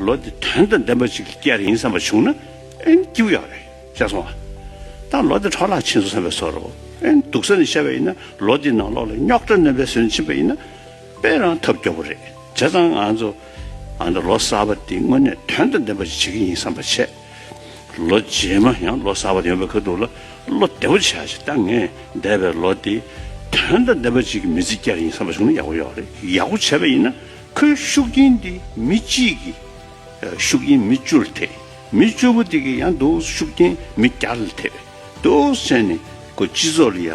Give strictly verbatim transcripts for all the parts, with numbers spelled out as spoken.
ལོ་འདི་དོན་དང་ལྡན་པ་ཅིག་སྐྱེལ་ཡིན་བསམ་པ་བྱུང་ན་ཨེ་སྐྱིད་པོ་ཡོད་རེད། ཤེས་སོང་ཨ། ད་ལོ་འདི་འཕྲོ་བརླག་ཕྱིན་སོང་བསམ་པའི་བཟོ་འདྲ་བོ། ཨེ་སྡུག་ས་ནས་བཤད་པ་ཡིན་ན་ལོ་འདི་ནང་ལོགས་ལ་རྙོག་དྲ་རྣམ་པའི་བཟོས་ནས་ཕྱིན་པ་ཡིན་ན་དཔེ་རང་ཐབས་སྐྱོ་པོ་རེད། བྱས་ཙང་ང་ཚོ་ཨ་ད་ལོ་གསར་པ་འདི་དངོས་གནས་དོན་དང་ལྡན་པ་ཅིག་བྱེད་ཀྱི་ཡིན་བསམ་པ་བྱས། ལོ་རྗེས་མ་ཡང་ལོ་གསར་པ་ཡོང་བའི་ཁ་ཐུག་ལ་བློ་བདེ་པོ་བྱས་ཤིག་ད་ངས་འདས་པའི་ལོ་འདི་དོན་དང་ལྡན་པ་ཅིག་གི་མི་ཚེ་བསྐྱལ་ཡིན་བསམ་པ་བྱུང་ན་ཡག་པོ་ཡོད་རེད། ཡག་པོ་བྱས་པ་ཡིན་ན་ཁོའི་ཤུགས་རྐྱེན་འདི་མི་གཅིག་གི་ཤུགས་རྐྱེན་མི་བཅུ་ལ་ཐེབས། མི་བཅུ་པོ་དེ་གི་ཡང་འདུག་ཤུགས་རྐྱེན་མི་བརྒྱ་ལ་ཐེབས། འདུག་བྱས་ནས་ཁོ་སྤྱི་ཚོགས་ལ་ཡ་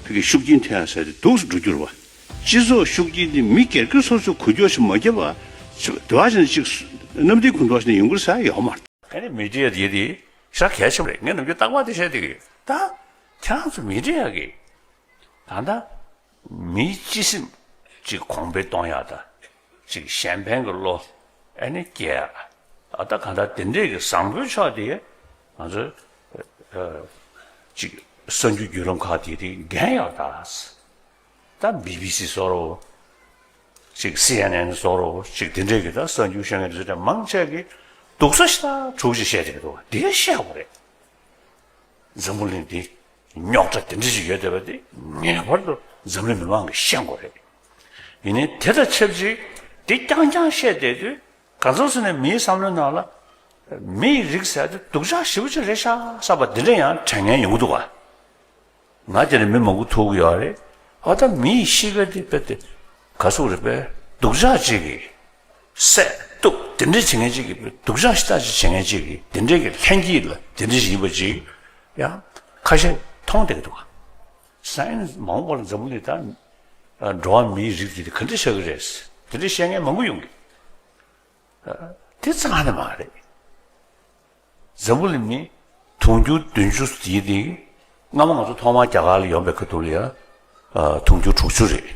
ཕ་གི་ཤུགས་རྐྱེན་ཐེབས་ཡ་ཟེར་དེ་འདུག་སེ་འགྲོ་རྒྱུ་རེད་བ། སྤྱི་ཚོགས་ཤུགས་རྐྱེན་དེ་མི་སྒེར་གྱི་སོ་སོའི་འགུལ་སྐྱོད་ཞིག་མ་བརྒྱབ་པ། དེ་བ་ཞིག་ཅིག་གནམ་ཐིག་གུང་ཐོག་ཞིག་ནས་ཡོང་གི་རེད་ཟེར་ཡ་ཡོད་མ་རེད། ཨ་ནི་མི་ཌི་ཡ་དེ་དེ་ཤ་གལ་ཆེན་པོ་རེད། ངས་ནམ་རྒྱུན་རྟག་པར་དེ་བཤད་བསྡད་ཀྱི་ཡོད། ད་ཁྱེད་རང་ཚོ་མི་ཌི་ཡ་གི་ད་ལྟ་མིའི་སྤྱི་སེམས་ཅིག་གོང་འཕེལ་གཏོང་ཡག་དང་ཅིག་གཞན་ཕན་གྱི་བློ་ཨ་ནི་སྐྱེ་ཡག་ཨ་ད་གང་ལྟར་དེ་འདྲས་ཀྱི་བཟང་པོའི་ཕྱོགས་དེ་ང་ཚོ་ཅིག་གསར་འགྱུར་བརྒྱུད་ལམ་ཁག་དེ་དེ་འགན་ཡག་ད། ད་བི་བི་སི་བཟོ་འདྲ་བོ། ཅིག་སི་ཨེན་ཨེན་བཟོ་འདྲ་བོ། ཅིག་དེ་འདྲས་ཀྱི་ད་གསར་འགྱུར་བཤད་མཁན་དེ་ཚོ་མང་ཆེ་གིས་སྡུག་ས་ཞེ་དྲག་འདུག་ཅེས་བཤད་བསྡད་ཀྱི་འདུག་དེ་བཤད་དགོས་རེད། འཛམ་བུ་གླིང་འདི་རྙོག་དྲ་དེ་འདྲ་ཞིག་ཡོད་བསྡད་པ་དེ་ངེས་པར་དུ་འཛམ་གླིང་མི་མང་གིས་ཤེས་དགོས་རེད། ཡིན་ནའི་དེ་དང་ཆབས་ཅིག་འདི་རྐྱང་རྐྱང་བཤད་བསྡད་དུས་གང་ཟག་སུ་ནས་མིའི་བསམ་བློའི་ནང་ལ་མི་ཡི་རིགས་ཟེར་དེ་སྡུག་ཅག་ཞེ་པོ་ཅིག་རེད་ཤག་བསམ་པ་འདི་འདྲ་ཡང་དྲན་མཁན་ཡོང་གི་འདུག་ག་ང་དེ་ནས་མི་མང་པོ་ཐུག་གི་ཡོད་རེད། ཨ་ད་མི་ཡི་གཤིས་ཀ་དེ་དཔེ་དེ་ག་ཟེར་རེད་པས། སྡུག་ཅག་ཅིག་གིས་སྲེག་གཏུབ་དེ་འདྲས་བྱེད་མཁན་ཅིག་གིས་སྡུག་ཅག་ཞེ་དྲག་ཅིག་བྱེད་མཁན་ཅིག་གིས་དེ་འདྲས་ཀྱི་ལྷན་སྐྱེས་ལ་དེ་འདྲས་ཞིག་ཡིན་པ་ཅིག་ཡང་ཁ་ཤས་མཐོང་བསྡད་ཀྱི་འདུག་ག་སའེན་སི་མང་པོ་ལ་འཛམ་བུ་གླིང་ད་འགྲོ་བ་མིའི་རིགས་དེ་ག་འདྲས་ཆགས་ཀྱི་རེད། དེ་འདྲས་བཤད་མཁན་མང་པོ་ཡོང་གི། དེ་རྩ་ནས་མ་རེད། འཛམ་བུ་གླིང་ནི་དུང་ཕྱུར་བདུན་ཅུ་ཡིན་ཏེ། སྔ་མ་ང་ཚོ་ཐོག་མར་རྒྱ་གར་ལ་ཡོང་པའི་ཁ་ཐུག་ལ་ཡ། ཨ་དུང་ཕྱུར་དྲུག་ཅུ་རེད།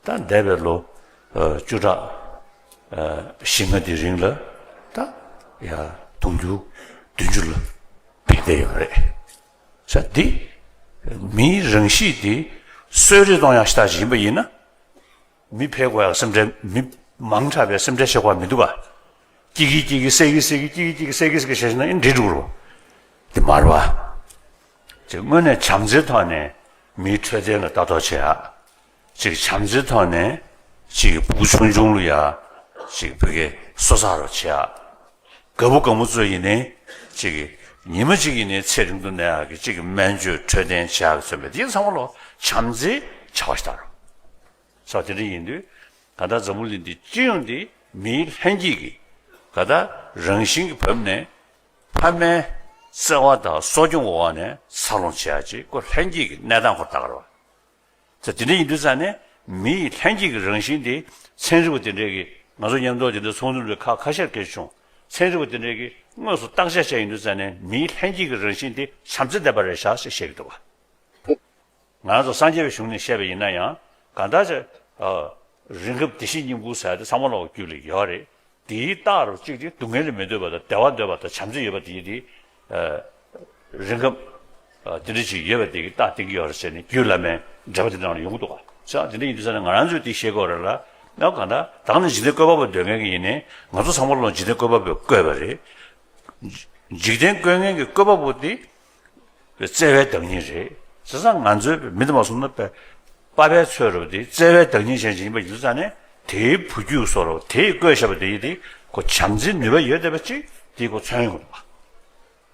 ད་འདས་པའི་ལོ་ཨ་བཅུ་ཕྲག་ཨ་བཞི་ལྔ་དེ་རིང་ལ་ད་ཡ་དུང་ཕྱུར་བདུན་ཅུ་ལ་ཕེབས་བསྡད་ཡོད་རེད། ས་འདི་མིའི་རང་གཤིས་དེ་གསོད་རེས་གཏོང་ཡག་ཞེ་དྲག་ཅིག་ཡིན་པ་ཡིན་ན། མི་ཕལ་དགོས་ཡག་སེམས་ཁྲལ། མི་མང་དྲགས་པའི་སེམས་ཁྲལ་བྱེད་དགོས་མི་འདུག་ག་སྐྱིད་ཀྱི་སྐྱིད་ཀྱི་སེ་གི་སེ་གི་སྐྱིད་ཀྱི་སྐྱིད་ཀྱི་སེ་གི་སེ་གི་བྱས་ན་ཨེ་འགྲིག་འགྲོ་རོ། དེ་མ་རེད་བ། ཅིག་དངོས་གནས་བྱམས་བརྩེའི་ཐོག་ནས་མིའི་འཕྲོད་བསྟེན་ལ་ལྟ་རྟོག་བྱེད་ཡག་ཅིག་བྱམས་བརྩེའི་ཐོག་ནས་ཅིག་ཕྲུ་གུ་ཆུང་ཆུང་ལ་ཡ་ཅིག་བོད་སྐད་གསོ་ཚགས་རོགས་བྱེད་ཡག་རྒད་པོ་རྒད་མོ་ཚོ་ཡིན་ནའི་ཅིག་ཉི་མ་གཅིག་ཡིན་ནའི་ཚེ་རིང་དུ་གནས་ཡག་གི་ཅིག་སྨན་བཅོས་འཕྲོད་བསྟེན་བྱེད་ཡག་གི་མཚོན་པའི་དེ་ཚང་མ་ལོ་བྱམས་བརྩེའི་བྱ་བ་ཞིག་ལྟར། ས་དེ་འདྲ་ཡིན་དུས་ད་ལྟ་འཛམ་བུ་གླིང་འདི་སྤྱི་ཡོངས་འདི་མིའི་ལྷན་སྐྱེས་ཀྱི་ག་ད་རང་བཞིན་གྱི་བབས་ནས་ཕ་མའི་བརྩེ་བ་དང་གསོ་སྐྱོང་འོག་ནས་འཚར་ལོངས་བྱེད་ཡག་ཅིག་ཁོ་ལྷན་སྐྱེས་ཀྱི་གནས་སྟངས་ཁོ་ལྟ་ག་རེད་བ། ཙང་དེ་འདྲ་ཡིན་དུས་ཙང་ནས་མི་ཡི་ལྷན་སྐྱེས་ཀྱི་རང་བཞིན་དེ་ཚན་རིག་པ་དེ་འདྲས་ཀྱིས་ང་ཚོ་མཉམ་དུ་དེ་འདྲའི་ཚོགས་འདུ་འདྲ་ཁག་ཁ་ཤས་སྐད་ཆ་བྱུང་། ཚན་རིག་པ་དེ་འདྲས་ཀྱིས་དངོས་སུ་བརྟག་དཔྱད་བྱས་ཡིན་དུས་ཙང་ནས་མིའི་ལྷན་སྐྱེས་ཀྱི་རང་བཞིན་དེ་བྱམས་བརྩེ་ལྡན་པ་རེད་ཤག་ཅེས་བཤད་ཀྱི་འདུག་བ། ང་ཚོ་སངས་རྒྱས་པའི་གཞུང་ནས་བཤད་པ་ཡིན་ན་ཡང་གང་ལྟར་ཅིག་ཨ་རིགས་ཁམས་བདེ་གཤེགས་སྙིང་པོ་ཟེར་དེ་ཚང་མ་ལོག་རྒྱུད་ལ་ཡོད་རེད། དེའི་རྟགས་རུ་གཅིག་དེ་སྡུག་བསྔལ་ལ་མི་འདོད་པ་དང་བདེ་བ་འདོད་པ་དང་བྱམས་བརྩེ་ཡོད་པ་དེ་ཡིན་ཏེ། རིགས་ཁམས་དེ་འདྲ་ཞིག་ཡོད་པ་དེ་གི་རྟགས་བསྟན་གྱི་ཡོད་རེད་ཟེར་ནས་རྒྱུད་བླ་མའི་འགྲེལ་པ་དེ་ནང་ལ་ཡོང་གི་འདུག་ག་ས་དེ་འདྲ་ཡིན་དུས་ཙང་ནས་ང་རང་ཚོས་དེ་ཤེས་དགོས་རེད་ལ། ཡང་གང་ལྟར་ད་ནི་འཇིག་རྟེན་བཀོད་པ་པོ་འདོད་མཁན་གྱི་ཡིན་ནའི་ང་ཚོ་ཚང་མ་ལོ་འཇིག་རྟེན་བཀོད་པ་པོས་བཀོད་པ་རེད། འཇིག་རྟེན་བཀོད་མཁན་གྱི་བཀོད་པ་པོ་དེ་བརྩེ་བའི་བདག་ཉིད་རེད། བྱས་ཙང་ང་ཚོའི་མི་དེ་མ་སོང་ན་པ་པའི་ཚོད་རུ་དེ་བརྩེ་བའི་བདག་ཉིད་ཅན་ཞིག་ཡིན་པ་ཡིན་དུས་ཙང་ནས་དེའི་བུ་རྒྱུད་སོགས་རུ་དེས་བཀོད་བཞག་པ་དེ་ཡིན་ཏེ་ཁོ་བྱམས་བརྩེའི་ནུས་པ་ཡོད་བསྡད་པ་ཅིག་དེ་ཁོ་མཚོན་ཡོང་གི་འདུག་བ།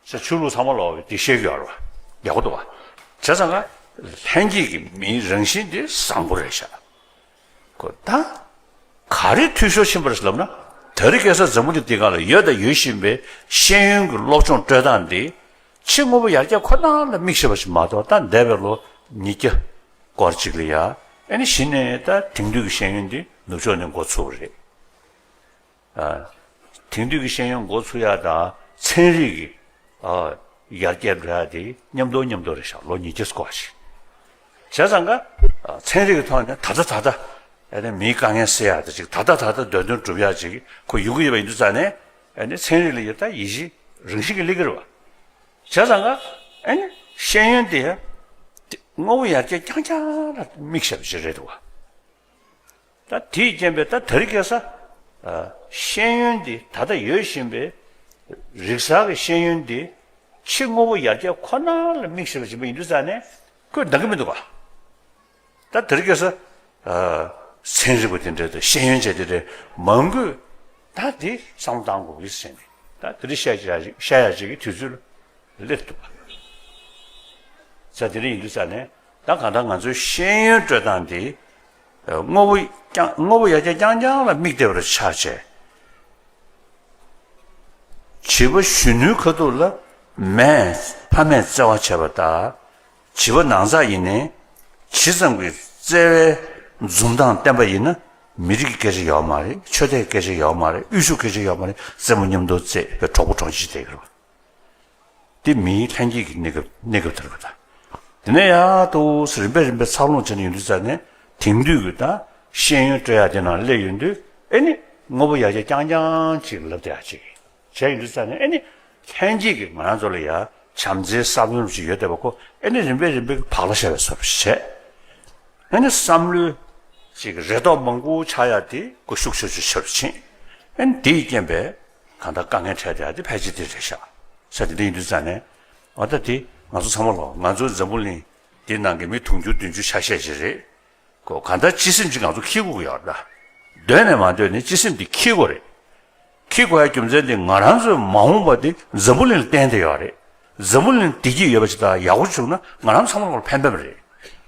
ས་ཆོས་ལུགས་ཚང་མ་ལོག་པའི་དེ་ཤེས་ཀྱི་ཡོད་རེད་བ། ཡག་པོ་འདུག་བ། བྱས་ཙང་ང་ལྷན་སྐྱེས་ཀྱི་མིའི་རང་བཞིན་དེ་བཟང་པོ་རེད་ཤག་ཁོ་ད་ག་རེ་འཐུས་ཤོར་ཕྱིན་པ་རེད་ལབ་ན། དེ་རིང་ཁ་སང་འཛམ་བུ་གླིང་འདི་སྒང་ལ་ཡོད་དང་ཡོད་བཞིན་པའི་ཤེས་ཡོན་གྱི་སློབ་སྦྱོང་སྤྲོད་སྟངས་འདི་ཕྱི་དངོས་པོ་ཡར་རྒྱས་ཁོ་ན་ལ་དམིགས་བྱས་པ་ཞིག་མ་གཏོགས། ད་འདས་པའི་ལོ་ཉིས་བརྒྱ་སྐོར་ཅིག་ལ་ཡ་ཨ་ནི་གཞི་ནས་ད་དེང་དུས་ཀྱི་ཤེས་ཡོན་འདི་ནུབ་ཕྱོགས་ནས་འགོ་ཚུགས་པ་རེད། ཨ། དེང་དུས་ཀྱི་ཤེས་ཡོན་འགོ་ཚུགས་ཡ་དང་ཚན་རིག་གི་ཨ་ཡར་རྒྱས་འགྲོ་ཡ་དེ་མཉམ་དུ་མཉམ་དུ་རེད་ཤག་ལོ་ཉིས་བརྒྱ་སྐོར་ཞིག་བྱས་ཙང་ཀ་ཨ་ཚན་རིག་གི་ཐོག་ནས་ད་ལྟ་ད་ལྟ་ཨ་ནི་མིའི་དཀའ་ངལ་སེལ་ཡ་དེ་ཅིག་ད་ལྟ་ད་ལྟ་འདོད་དོན་སྒྲུབ་ཡ་ཅིག་ཁོ་ཡོང་གི་ཡོད་པ་ཡིན་དུས་ཙང་ནས་ཨ་ནི་ཚན་རིག་ལ་ཡོད་ད་ཡིད་ཆེས་རང་བཞིན་གྱིས་སླེབས་ཀྱི་རེད་བ། བྱས་ཙང་ཀ་ཨ་ནི་ཤེས་ཡོན་དེ་དངོས་པོ་ཡར་རྒྱས་རྐྱང་རྐྱང་ལ་དམིགས་བྱས་པ་ཞིག་རེད་འདུག་བ། ད་དེས་རྐྱེན་པས་ད་དེ་རིང་ཁ་སང་ ཤེས་ཡོན་འདི་ད་ལྟ་ཡོད་བཞིན་པའི་རིག་གསར་གྱི་ཤེས་ཡོན་འདི་ཕྱི་དངོས་པོ་ཡར་རྒྱས་ཁོ་ན་ལ་དམིགས་བྱས་པ་ཡིན་པ་ཡིན་དུས་ཙང་ནས་ཁོས་འདང་གི་མི་འདུག་ག་ད་དེ་རིང་ཁ་སང་ཚན་རིག་པ་དེ་འདྲ་དང་ཤེས་ཡོན་ཅན་དེ་འདྲ་མང་པོས་ད་འདི་བསམ་བློ་བཏང་དགོས་ཀྱི་ཟེར་ནས་ད་དེ་རིང་བཤད་ཀྱི་བཤད་ཡ་ཅིག་གི་དུས་ཚོད་ལ་སླེབས་འདུག་ག་ས་དེ་འདྲ་ཡིན་དུས་ཙང་ནས་ད་གང་ལྟར་ང་ཚོའི་ཤེས་ཡོན་སྤྲོད་སྟངས་འདི་དངོས་པོ་རྐྱང་དངོས་པོ་ཡར་རྒྱས་རྐྱང་རྐྱང་ལ་དམིགས་བསྡད་པར་ཆགས་བྱས། བྱིས་པ་གཞོན་ནུའི་ཁ་ཐུག་ལ་མས་ཕ་མས་བརྩེ་བ་བྱས་པ་དང་། བྱིས་པ་ནང་ཚགས་ཡིན་ནའི་ཇི་ཙམ་གྱི་བརྩེ་བའི་འཛུམ་མདངས་བསྟན་པ་ཡིན་ན་མི་རིགས་ཀྱི་སྐད་ཆ་ཡོད་མ་རེད། ཆོས་དད་སྐད་ཆ་ཡོད་མ་རེད། དབུལ་ཕྱུག་སྐད་ཆ་ཡོད་མ་རེད། རྩེད་མོ་མཉམ་དུ་རྩེད་པའི་གྲོགས་པོ་གྲོགས་མཆེད་བསྡད་ཀྱི་རེད་པ། འདི་མིའི་ལྷན་སྐྱེས་ཀྱི་གནས་སྐབས་གནས་སྐབས་དེར་ག་ད། དེ་ནས་ཡར་དུ་རིམ་པས་རིམ་པས་འཚར་ལོངས་བྱས་ནས་ཡོང་དུས་ཙང་ནས་དེང་དུས་ཀྱི་ད་ཤེས་ཡོན་སྤྲོད་ཡག་དེ་ནང་སླེབས་ཡོང་དུས་ཨེ་ནི་དངོས་པོ་ཡར་རྒྱས་རྐྱང་རྐྱང་ཅིག་ལབ་བསྡད་ཡག་ཅིག་བྱས་ཡོང་དུས་ཙང་ནས་ཨེ་ནི་ལྷན་སྐྱེས་ཀྱི་ང་རང་ཚོ་ལ་ཡ་བྱམས་བརྩེའི་བསམ་བློ་ཅིག་ཡོད་བསྡད་པ་ཁོ་ཨེ་ནི་རིམ་པས་རིམ་པས་བག་ལ་ཞ་བའི་བཟོ་འདྲ་ཞིག་བྱས། ཨེ་ནི་བསམ་བློའི་ཅིག་རེ་དོགས་མང་པོ་ཆགས་ཡག་དེ་ཁོ་ཤུགས་ཆེ་ཆེ་ཆེ་རུ་ཕྱིན། ཨེ་ནི་དེའི་རྐྱེན་པས། གང་ལྟར་དཀའ་ངལ་འཕྲད་བསྡད་ཡ་དེ་ཕལ་ཆེར་དེ་རེད་ཤག་ས་དེ་འདྲ་ཡིན་དུས་ཙང་ནས་འོ་ད་དེ་ང་ཚོ་ཚང་མ་ལོ་ང་ཚོ་འཛམ་བུ་གླིང་འདི་ནང་གི་མི་དུང་ཕྱུར་བདུན་ཅུ་ཆ་ཤས་ཅིག་རེད། ཁོ་གང་ལྟར་སྤྱི་སེམས་ཅིག་ང་ཚོ་འཁྱེར་དགོས་ཀྱི་ཡོད་རེད་ད། འདོད་ནས་མ་འདོད་ནས་སྤྱི་སེམས་འདི་འཁྱེར་དགོས་རེད། འཁྱེར་དགོས་ཡ་རྒྱུ་མཚན་དེ་ང་རང་ཚོའི་མ་འོངས་པ་དེ་འཛམ་བུ་གླིང་ལ་བརྟེན་བསྡད་ཡོད་རེད། འཛམ་བུ་གླིང་བདེ་སྐྱིད་ཡོད་པ་ཅིག་དང་ཡག་པོ་བྱུང་ན་ང་རང་ཚང་མ་ལ་ཕན་པ་རེད།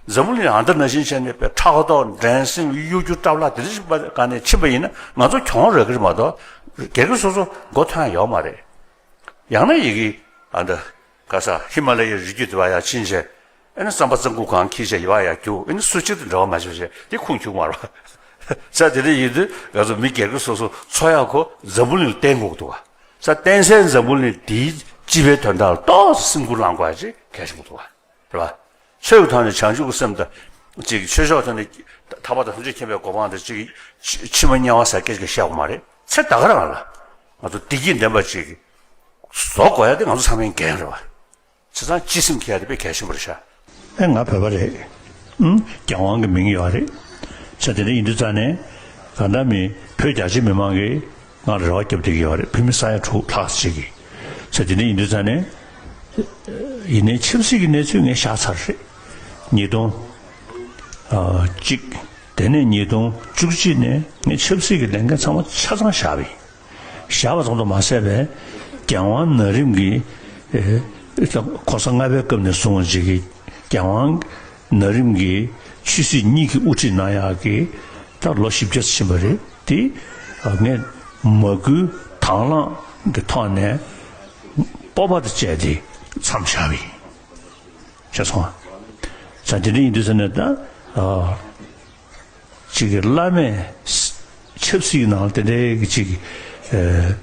འཛམ་བུ་གླིང་ཨ་མདའ་ནང་བཞིན་བྱས་ནས་པའི་ཕྲག་དོག་འགྲན་སེམས་གཡོ་སྒྱུ་སྐྲག་ལྷག་དེ་འདྲ་ཞིག་པ་ག་ནས་ཕྱིན་པ་ཡིན་ན་ང་ཚོ་གྱོང་རག་གི་རེད་མ་གཏོགས་སྒེར་གྱི་སོ་སོ་མགོ་ཐོན་ཡ་ཡོད་མ་རེད། ཡང་ན་ཡི་གེ་ཨ་མདའ་ག་ས་ཧི་མ་ལ་ཡའི་རི་རྒྱུད་དེ་བ་ཡ་ཕྱིན་བྱས་ཨེ་ན་རྩམ་པ་རྩམ་ཁུག་གང་འཁྱེར་བྱས་ཡི་བ་ཡ་རྒྱུག་ཨེ་ན་སུ་གཅིག་ཏུ་འབྲེལ་བ་མ་བྱས་བྱས་དེ་ཁུངས་འཁྱུག་མ་རེད། ས་དེ་འདྲ་ཡིན་དུས་ང་ཚོ་མི་སྒེར་གྱི་སོ་སོ་འཚོ་ཡག་ཁོ་འཛམ་བུ་གླིང་ལ་བརྟེན་དགོས་འདུག་བ། ས་བརྟེན་སའི་འཛམ་བུ་གླིང་དེའི་སྤྱི་པའི་དོན་དག་ལ་ཏོག་ཙམ་སེམས་ཁུར་བླང་དགོས་ཡ་ཅིག་གལ་ཆེན་པོ་འདུག་བ། རེད་བ། ཆོས་ཀྱི་ཐོག་ནས་བྱང་ཆུབ་ཀྱི་སེམས་དང་ཅིག་ཆོས་ཕྱོགས་ཐོག་ནས་ཐར་པ་དང་ཐམས་ཅད་མཁྱེན་པའི་གོ་འཕང་དང་ཅིག་ཕྱི་མ་དམྱལ་བ་ཟེར་སྐད་ཅིག་བཤད་དགོས་མ་རེད། ཚེ་ད་ག་རང་ལ་ང་ཚོ་བདེ་སྐྱིད་ལྡན་པ་ཅིག་བཟོ་དགོས་ཡ་དེ་ང་ཚོ་ཚང་མའི་འགན་རེད་བ། བྱས་ཙང་སྤྱི་སེམས་འཁྱེར་ཡ་དེ་དཔེ་གལ་ཆེན་པོ་རེད་ཤག་ཨེ་ང་བོད་པ་རེད། ཨུམ། རྒྱལ་དབང་གི་མིང་ཡོད་རེད། ས་དེ་འདྲ་ཡིན་དུས་ཙང་ནས་གང་ལྟར་མི་བོད་རྒྱ་ཆེ་མི་མང་གིས་ང་ལ་རེ་བ་བརྒྱབ་བསྡད་ཀྱི་ཡོད་རེད། བོད་མི་ས་ཡ་དྲུག་ལྷག་ཅིག་གིས། ས་དེ་འདྲ་ཡིན་དུས་ཙང་ནས་ཡིན་ནའི་ཆབ་སྲིད་ཀྱི་གནས་ཚུལ་ངས་བཞག་ཚར་རེད། ཉིས་སྟོང་གཅིག་དེ་ནས་ཉིས་སྟོང་བཅུ་གཅིག་ནས་ངས་ཆབ་སྲིད་ཀྱི་ལས་འགན་ཚང་མ་ཆ་ཚང་བཞག་པ་ཡིན། བཞག་པ་ཙམ་དུ་མ་ཟད་པའི་རྒྱལ་དབང་ན་རིམ་གྱི་ཨེ་ད་གོང་ས་ལྔ་པའི་སྐབས་ནས་བཟུང་བ་ཅིག་གི་རྒྱལ་དབང་ན་རིམ་གྱི་ཆོས་སྲིད་གཉིས་ཀྱི་དབུ་ཁྲིད་གནང་ཡག་གི་ད་ལོ་བཞི་བརྒྱ་ཕྱིན་པ་རེད་དེ། ངས་མ་བསྐུལ་དང་བླངས་ཀྱི་ཐོག་ནས་སྤོབས་པ་དང་བཅས་ཏེ་མཚམས་བཞག་པ་ཡིན། ཤེས་སོང་ང་། ས་དེ་འདྲ་ཡིན་དུས་ས་ནས་ད་ཨ། གཅིག་གི་བླ་མས་ཆབ་སྲིད་ནང་དེ་འདྲའི་གི་གཅིག་ཨེ་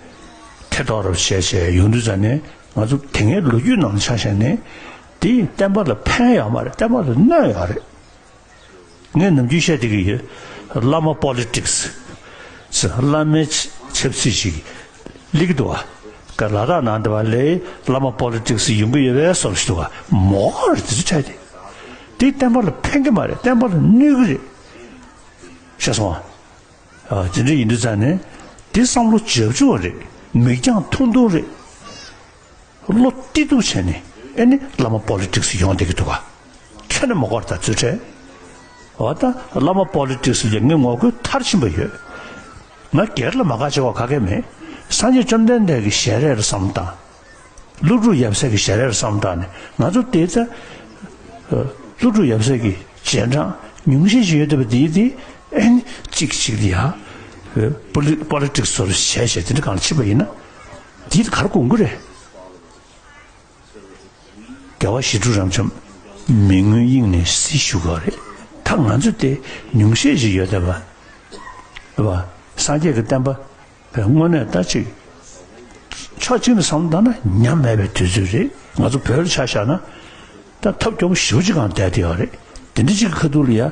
ཐེ་གཏོགས་རབ་བྱས་བྱས་ཡོང་དུས་ཙང་ནས་ང་ཚོ་དེ་སྔའི་ལོ་རྒྱུས་ནང་ཆ་བཞག་ནས་དེ་བསྟན་པ་ལ་ཕན་ཡོད་མ་རེད། བསྟན་པ་ལ་གནོད་ཡོད་རེད། ངས་ནམ་རྒྱུན་བཤད་བསྡད་ཀྱི་ཡོད། བླ་མ་པོ་ལི་ཊིག་སི་ཟེར། བླ་མའི་ཆབ་སྲིད་ཅིག་སླེབས་ཀྱི་འདུག་བ། ལ་དྭགས་ནང་དེ་བ་ལས་བླ་མ་པོ་ལི་ཊིག་སི་ཡོང་གི་ཡོད་པའི་བཟོ་འདྲ་ཞིག་འདུག་བ། མོ་ཧ་རེད་དེ་ཚོ་ཁྲལ་དེ། དེ་བསྟན་པ་ལ་ཕན་གྱི་མ་རེད། བསྟན་པ་ལ་གནོད་ཀྱི་རེད། ཤེས་སོང་ང་། ཨ། དེ་འདྲ་ཡིན་དུས་ཙང་ནས་དེ་བསམ་བློ་བྱབ་ཆུང་བ་རེད། མིག་རྒྱང་ཐུང་ཐུང་རེད། བློ་གཏི་སྡུག་བྱས་ནས་ཨེ་ནི་བླ་མ་པོ་ལི་ཊིག་སི་ཡོང་བསྡད་ཀྱི་འདུག་ག་ཁྱོན་ནས་མ་དགོས་ད་ཚུལ་ཁྲལ། འོ་ད་བླ་མ་པོ་ལི་ཊིག་སི་ལ་ངས་ངོ་རྒོལ་མཐར་ཕྱིན་པ་ཡོད། ང་སྒེར་ལ་མ་དགའ་བྱེད་པ་ག་གེ་མེད། སངས་རྒྱས་བཅོམ་ལྡན་འདས་ཀྱི་ཞལ་རས་ལ་བསམ་བློ་བཏང་། ཀླུ་སྒྲུབ་ཡབ་སྲས་ཀྱི་ཞལ་རས་ལ་བསམ་བློ་བཏང་ནས་ང་ཚོ་དེ་ལྟ། ཀླུ་སྒྲུབ་ཡབ་སྲས་ཀྱི་རྗེས་འབྲང་ཉུང་ཤས་ཤིག་ཡོད་བསྡད་པ་དེ་དེ་ཨེ་ནི་གཅིག་གཅིག་ལ་ཡ། པོ་ལི་པོ་ལི་ཊིག་སི་བཟོ་འདྲ་བྱས་བྱས་དེ་འདྲ་གང་ལ་ཕྱིན་པ་ཡིན་ན། དེ་ག་རེ་དགོངས་ཀྱི་རེད། རྒྱལ་བ་ཞི་ཁྲོ་རབ་འབྱམས་མི་མངོན་དབྱིངས་ནས་གཟིགས་བཞུགས་ཡོད་རེད། ད་ང་ཚོ་དེ་ཉུང་ཤས་ཤིག་ཡོད་བསྡད་པ། རེད་བ། སངས་རྒྱས་ཀྱི་བསྟན་པ་དངོས་གནས་ད་ཅིག་ཕྱོགས་གཅིག་ནས་བསམ་བློ་བཏང་ན་ཉམས་མེད་པའི་དུས་ཚོད་རེད། ང་ཚོ་བོད་ལ་ཆ་བཞག་ན་ད་ཐབས་སྐྱོ་པོ་ཞེ་པོ་ཅིག་སྒང་བསྡད་བསྡད་ཡོད་རེད། དེ་འདྲ་ཅིག་གི་ཁ་ཐུག་ལ་ཡ་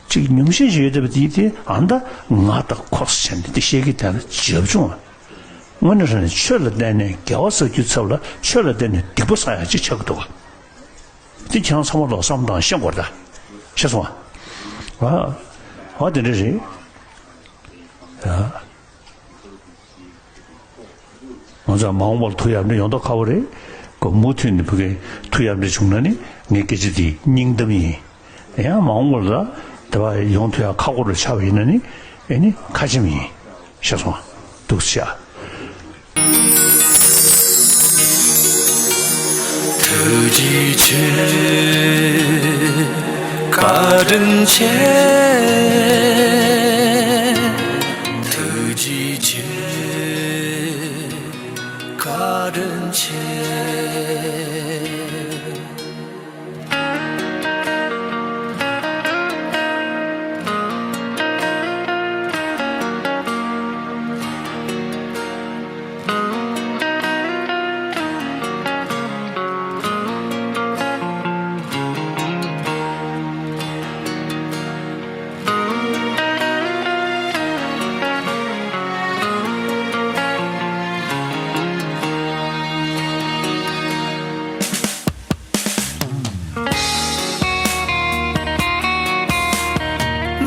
ཅིག་ཉུང་ཤས་ཤིག་ཡོད་བསྡད་པ་དེ་དེ་ཨ་ད་ང་ད་ཁོག་ས་བྱས་ནས་དེ་བཤད་ཀྱི་དེ་ལ་བྱབ་ཆུང་བ། དངོས་གནས་དྲང་གནས་ཆོས་ལ་བརྟེན་ནས་དགེ་བ་བསགས་རྒྱུའི་ཚབ་ལ་ཆོས་ལ་བརྟེན་ནས་སྡིག་པ་བསགས་ཡག་ཅིག་ཆགས་ཀྱི་འདུག་ག་དེ་ཁྱེད་རང་ཚང་མ་ལོག་བསམ་བློ་བཏང་ཤེས་དགོས་རེད་ད། ཤེས་སོང་ང་། ཨ། ཨ་དེ་འདྲ་རེད། ཨ། མ་འོངས་པར་ཐུགས་ཡ་འདྲི་ཡོང་མདོག་ཁ་པོ་རེད། ཁོ་མུ་མཐུད་ནས་ཕ་གིར་ཐུགས་ཡ་འདྲི་བྱུང་ན་ནི་ངའི་སྐད་ཆ་དེ་སྙིང་གཏམ་ཡིན། ཡང་མ་འོངས་པར་ལ་དེ་བ་ཡོང་ཐུབ་ཡ་ཁག་པོ་རུ་ཆགས་པ་ཡིན་ན་ནི་ཨེ་ནི་ཁ་ཆེམས་ཡིན། ཤེས་སོང་། འདུག་ཤག། ཐུགས་རྗེ་ཆེ། བཀའ་དྲིན་ཆེ། ཐུགས་རྗེ་ཆེ། བཀའ་དྲིན་ཆེ།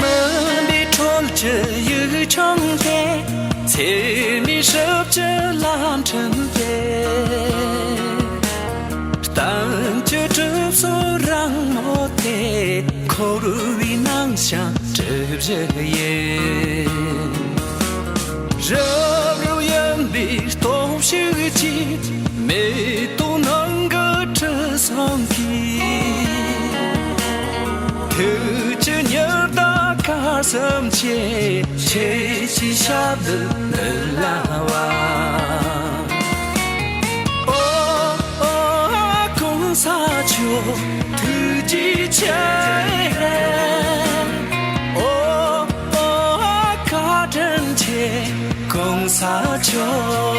མུན་པའི་འཕྲོད་ཀྱི་ཡུལ་ལྗོངས་དེ། ཚེར་མའི་ཞབས་ཀྱིས་ལམ་འཁྲིད་དེ། གཏམ་གྱི་གྲིབ་སོ་རང་མོ་དེ། འཁོར་བའི་ནང་བཞིན་གྲིབ་བཞི་ཡིན། རབ་རིབ་གཡོན་པའི་སྟོབས་ཤུགས་ཀྱིས། མེ་ཏོག་ནང་གི་དྲི་བསུང་གིས། ཐུགས་ཀྱི་ཉི་ཟླ་སྐར་གསུམ་ཆེ། ཁྱེད་ཀྱི་ཞབས་རྡུལ་ལ་བབས། ཨོ་ཨོ་གོང་ས་མཆོག་ཐུགས་རྗེ་ཆེ། ཨོ་ཨོ་བཀའ་དྲིན་ཆེ། གོང་ས་མཆོག་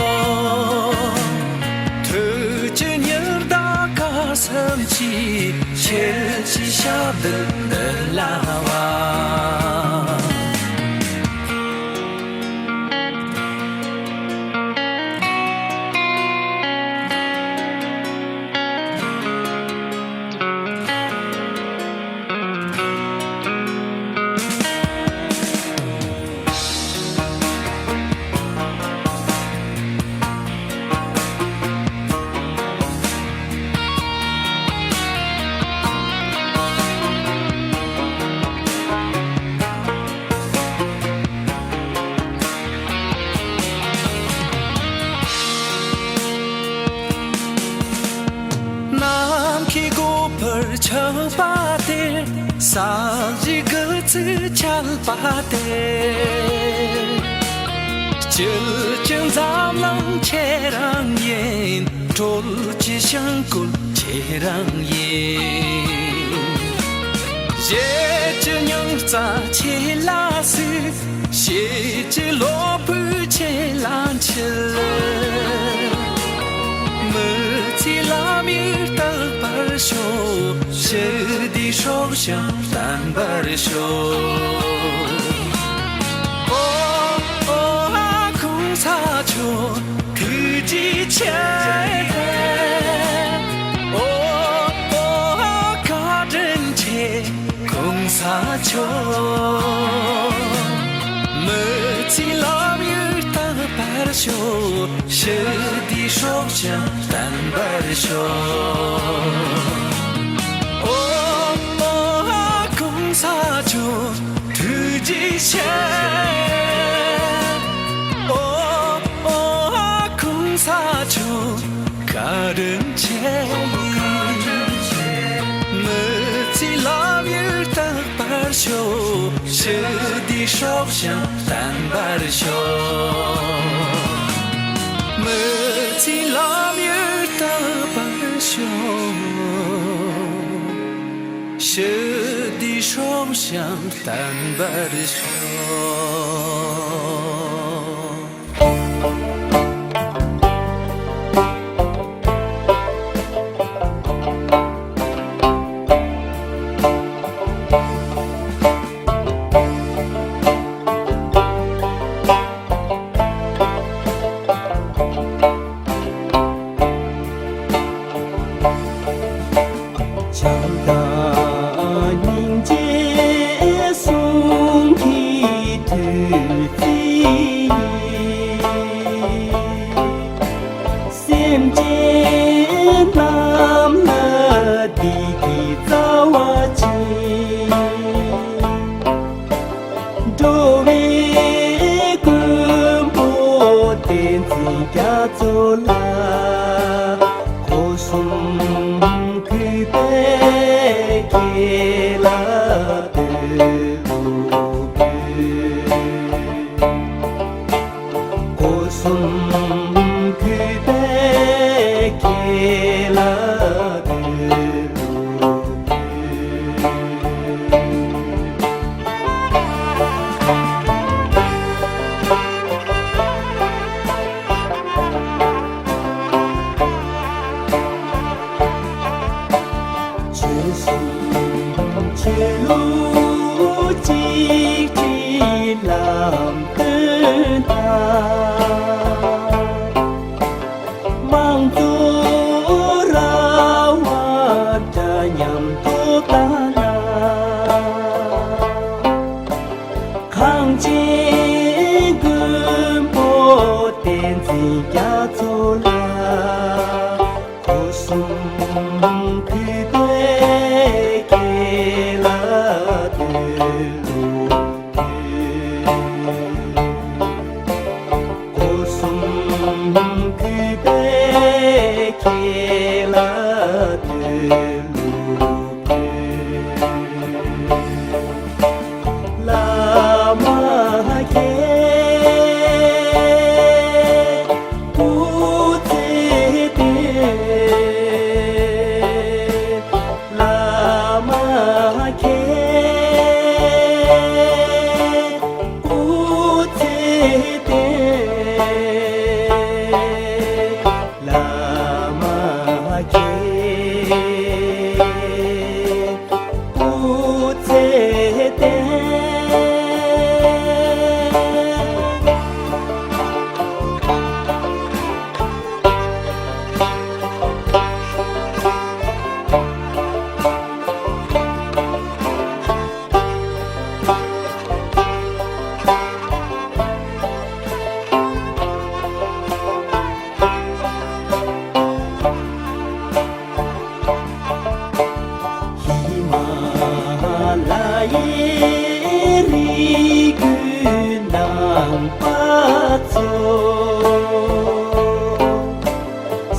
ཐུགས་ཀྱི་ཉི་ཟླ་སྐར་གསུམ་གྱིས། ཁྱེད་ཀྱི་ཞབས་རྡུལ་ལ་བབས། ནམ་མཁའི་སྒོ་འཕར་ཆགས་པ་དེར། ས་གཞིའི་དགུ་ཚིགས་ཆགས་པ་དེར། སྐྱིད་ཀྱི་འཛམ་གླིང་ཁྱེད་རང་ཡིན། སྲོལ་གྱི་ཞིང་བཀོད་ཁྱེད་རང་ཡིན། གཞས་ཀྱི་རྙིང་རྩ་ཁྱེད་ལ་གསོལ། གཤིས་ཀྱི་གློ་བུར་ཁྱེད་ལ་འཁྱིལ། མི་ཚེའི་ལམ་ཡིག་རྟག་པར་ཤོག། ཞི་བདེའི་སྲོག་ཤིང་བརྟན་པར་ཤོག། ཨོ་ཨོ་གོང་ས་མཆོག་ཐུགས་རྗེ་ཆེ། ཨོ་ཨོ་བཀའ་དྲིན་ཆེ། གོང་ས་མཆོག་མི་ཚེའི་ལམ་ཡིག་རྟག་པར་ཤོག། ཞི་བདེའི་སྲོག་ཤིང་བརྟན་པར་ཤོག། ཨོ་ཨོ་གོང་ས་མཆོག་ཐུགས་རྗེ་ཆེ། ཨོ་ཨོ་གོང་ས་མཆོག་བཀའ་དྲིན་ཆེ། མི་ཚེའི་ལམ་ཡིག་རྟག་པར་ཤོག། ཞི་བདེའི་སྲོག་ཤིང་བརྟན་པར་ཤོག། མི་ཚེའི་ལམ་ཡིག་རྟག་པར་ཤོག། ཞི་བདེའི་སྲོག་ཤིང་བརྟན་པར་ཤོག། བྱམས་དང་སྙིང་རྗེ་གསུམ་གྱི་མཐུ། རྒྱ་མཚོ་ལ། སྒོ་གསུམ་གུས་པས་ཁྱེད་ལ་འདུད་ལུགས་ཕུལ། སྒོ་གསུམ་གུས་པས་ཁྱེད་ལ་འདུད་ལུགས་ཕུལ། ཆོལ་གསུམ་ཆོས་ལུགས་གཅིག་སྒྲིལ་ལམ་སྟོན་དང་། དམངས་གཙོ་ར་བ་འདྲ་མཉམ་ཐོབ་ཐང་ལ། གངས་ཅན་མགོན་པོ་བསྟན་འཛིན་རྒྱ་མཚོ་ལ། སྒོ་གསུམ་གུས་པས་ཁྱེད་ལ་འདུད་ལུགས་ཕུལ། སྒོ་གསུམ་གུས་པས་ཁྱེད་ལ་འདུད་ལུགས་ཕུལ། བླ་མ་མཁྱེན། སྐུ་ཚེ་བརྟན། བླ་མ་མཁྱེན། སྐུ་ཚེ་བརྟན། བླ་མ་མཁྱེན། སྐུ་ཚེ་བརྟན། ཧི་མ་ལ་ཡའི་རི་རྒྱུད་ནང་པ་ཚོ།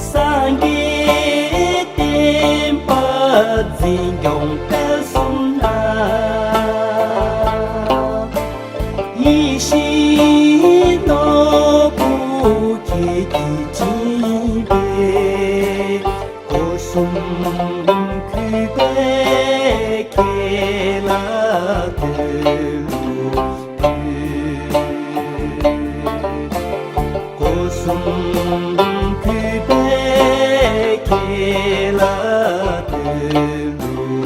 སངས་རྒྱས་བསྟན་པ་འཛིན་སྐྱོང་སྤེལ་གསུམ་ལ། ཡིད་བཞིན་ནོར་བུ་ཁྱེད་ཀྱིས་བྱིན་པའི། སྒོ་གསུམ་གུས་པས་ཁྱེད་ལ་འདུད་ལུགས་ཕུལ། སྒོ་གསུམ་གུས་པས་ཁྱེད་ལ་འདུད་ལུགས་ཕུལ།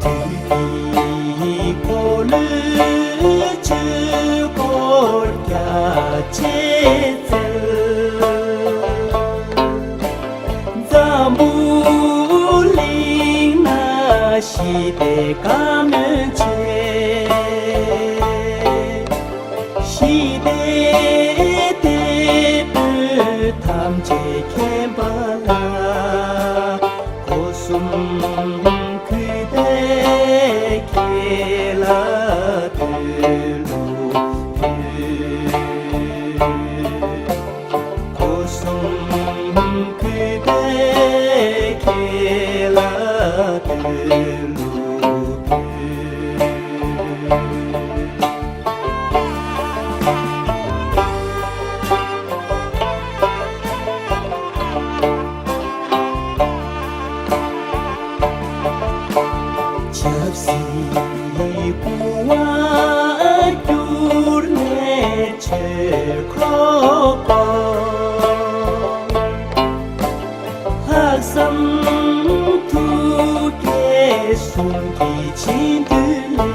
དུས་ཀྱི་འཁོར་ལོའི་ཆོས་འཁོར་རྒྱ་ཆེ་ཚུལ། འཛམ་བུ་གླིང་ན་ཞི་བདེ་བཀའ་མོལ་ཆེ། ཞི་བདེ་དེད་དཔོན་ཐམས་ཅད་མཁྱེན་པ་ལ། སྒོ་གསུམ་གུས་པས་ཁྱེད་ལ་འདུད་ལུགས་ཕུལ། སྒོ་གསུམ་གུས་པས་ཁྱེད་ལ་འདུད་ལུགས་ཕུལ། ཆབ་སྲིད་ཀུན་དབང་བསྒྱུར་ནས་ཆོས་འཁོར་བསྐོར། ལྷག་བསམ་ཐུགས་བསྐྱེད་གསུང་གི་བྱིན་མཐུ་ལས།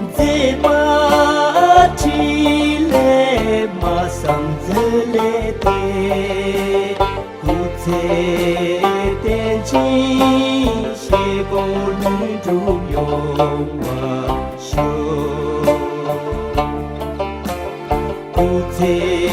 མཛད་པ་ཕྲིན་ལས་སྨྲ་བསམ་མཛོད་ལས་འདས། སྐུ་ཚེ་བརྟན་ཅིང་བཞེད་དགོངས་ལྷུན་གྲུབ་ཡོང་བར་ཤོག། སྐུ་ཚེ་